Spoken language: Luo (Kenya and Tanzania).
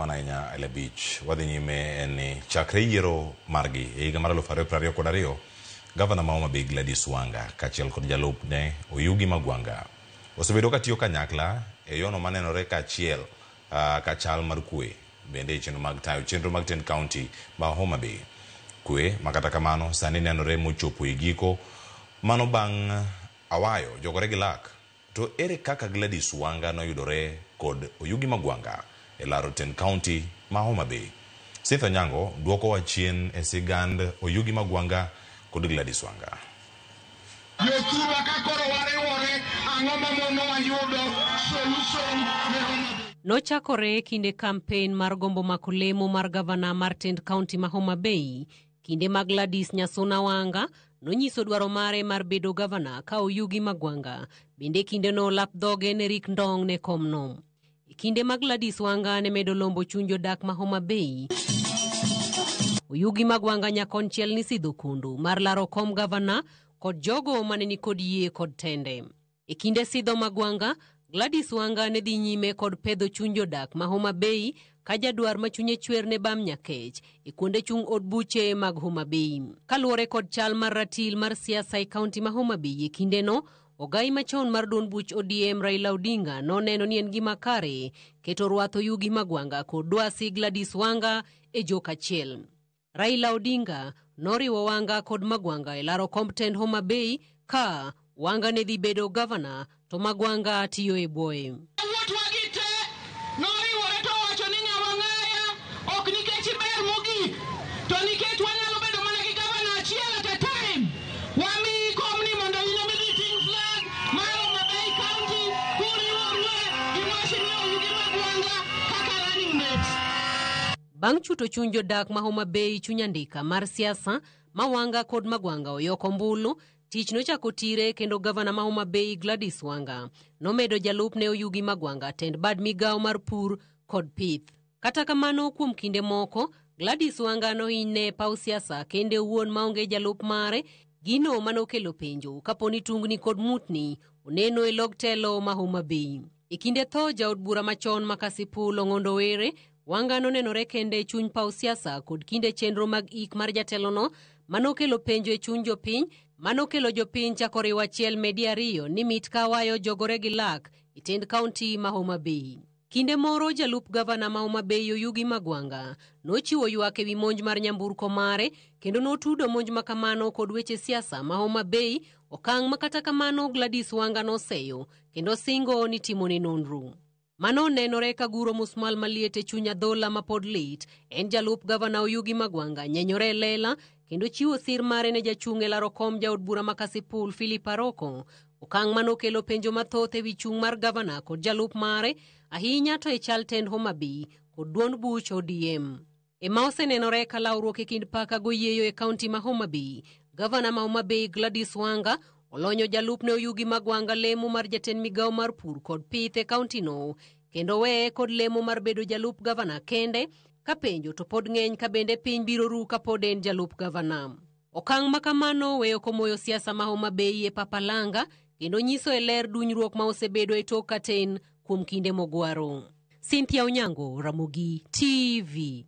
Erokamano ahinya Ele Beach. Wadhi nyime en ni chakre yiero margi e higa mar 2022, gavana ma Homa Bay Gladys Wanga kaachiel kod jalupne Oyugi Magwanga osebedo katiyo kanyakla e yono manenore kaachiel ka chal mar kwe bende e chenro mag tayo chenro mag tend kaunti ma Homa Bay. Kwe ma kata kamano sani nenore mochopo e giko mano bang' awayo jogore gi lak. To ere kaka Gladys Wanga noyudore kod Oyugi Magwanga e laro tend kaunti ma Homa Bay? Cynthia Onyango duokowa chien e sigand Oyugi Magwanga kod Gladys Wanga. Jothurwa ka koro wariwore, ang'o mamonowa yudo solution ne Homa Bay? Nochakore kinde kampen mar gombo mako lemo mar gavana mar tend kaunti ma Homa Bay. Kinde ma Gladys Nyasuna Wanga nonyiso dwaro mare mar bedo gavana ka Oyugi Magwanga bende kindeno lap dhoge ne rik ndong' ne komno. E kinde ma Gladys Wanga ne medo lombo chuny jodak ma Homa Bay, Oyugi Magwanga nyakonchiel ni sidho kondo mar laro kom gavana kod jogo mane nikod yie kod tende. E kinde sidho Magwanga, Gladys Wanga ne dhi nyime kod pedho chuny jodak ma Homa Bay ka jadwar ma chunye chwer ne bam nyakech e kuonde chung' od buche mag Homa Bay. Kaluwore kod chal mar ratil mar siasa e kaunti ma Homa Bay e kindeno, ogai machon mar duond buch ODM Raila Odinga noneno ni en gima kare keto rwath Oyugi Magwanga kod dwasi Gladys Wanga e jok achiel. Raila Odinga noriwo Wanga kod Magwanga e laro komb tend Homa Bay ka Wanga ne dhi bedo gavana to Magwanga tiyo e bwoye. Yawuotwa gi te noriwore to owacho ni Nyawang'aya ok nikech iber mogik to nikech wanyalo bedo mana gi gavana achiel at a time. Wamiyi komni mondo in ema idhi ting' flag mar Homa Bay County kuriworue gi Mheshimiwa Oyugi Magwanga kaka running mate. Bang' chuto chuny jodak ma Homa Bay chuny andika mar siasa ma Wanga kod Magwanga oyoko ombulu, tich nochako tire kendo gavana ma Homa Bay Gladys Wanga nomedo jalupne Oyugi Magwanga tend bad migawo mar pur kod pith. Kata kamano kuom kinde moko, Gladys Wanga nohiny e paw siasa kende owuon maonge jalup mare, gino manokelo penjo kapo ni tungni kod mutni oneno e log telo ma Homa Bay. E kinde tho jaod bura machon ma Kasipul Ong'ondo Were, Wanga nonenore kende e chuny paw siasa kod kinde chenro mag ik mar jatelono manokelo penjo e chuny jopiny, manokelo jopiny chako riwo achiel medi ariyo ni mit kawayo jogore gi lak e tend kaunti ma Homa Bay. Kinde moro jalup gavana ma Homa Bay Oyugi Magwanga nochiwo ywak ewi monj mar nyamburko mare kendo notudo monj ma kamano kod weche siasa ma Homa Bay, okang' ma kata kamano Gladys Wanga noseyo kendo singo ni timone nonro. Mano nenore ka guro musmal maliet e chuny adhola ma pod lit en jalup gavana Oyugi Magwanga nyenyore e lela kendo chiwo sir mare ne jachung' e laro kom jaod bura ma Kasipul Philip Aroko. Okang' manokelo penjo mathoth ewi chung' mar gavana kod jalup mare ahinya to e chal tend Homa Bay kod duond buch ODM. Ema osenenore ka lawruok e kind paka goyieyo e kaunti ma Homa Bay. Gavana ma Homa Bay Gladys Wanga olonyo jalupne Oyugi Magwanga lemo mar jatend migawo mar pur kod pith e kauntino kendo weye kod lemo mar bedo jalup gavana kende ka penjo to pod ng'eny ka bende piny biro ru kapod en jalup gavana. Okang' ma kamano weyo komoyo siasa ma Homa Bay e papalanga kendo nyiso e ler dunyruok ma osebedo e tok katen kuom kinde mogwaro. Cynthia Onyango, Ramogi TV.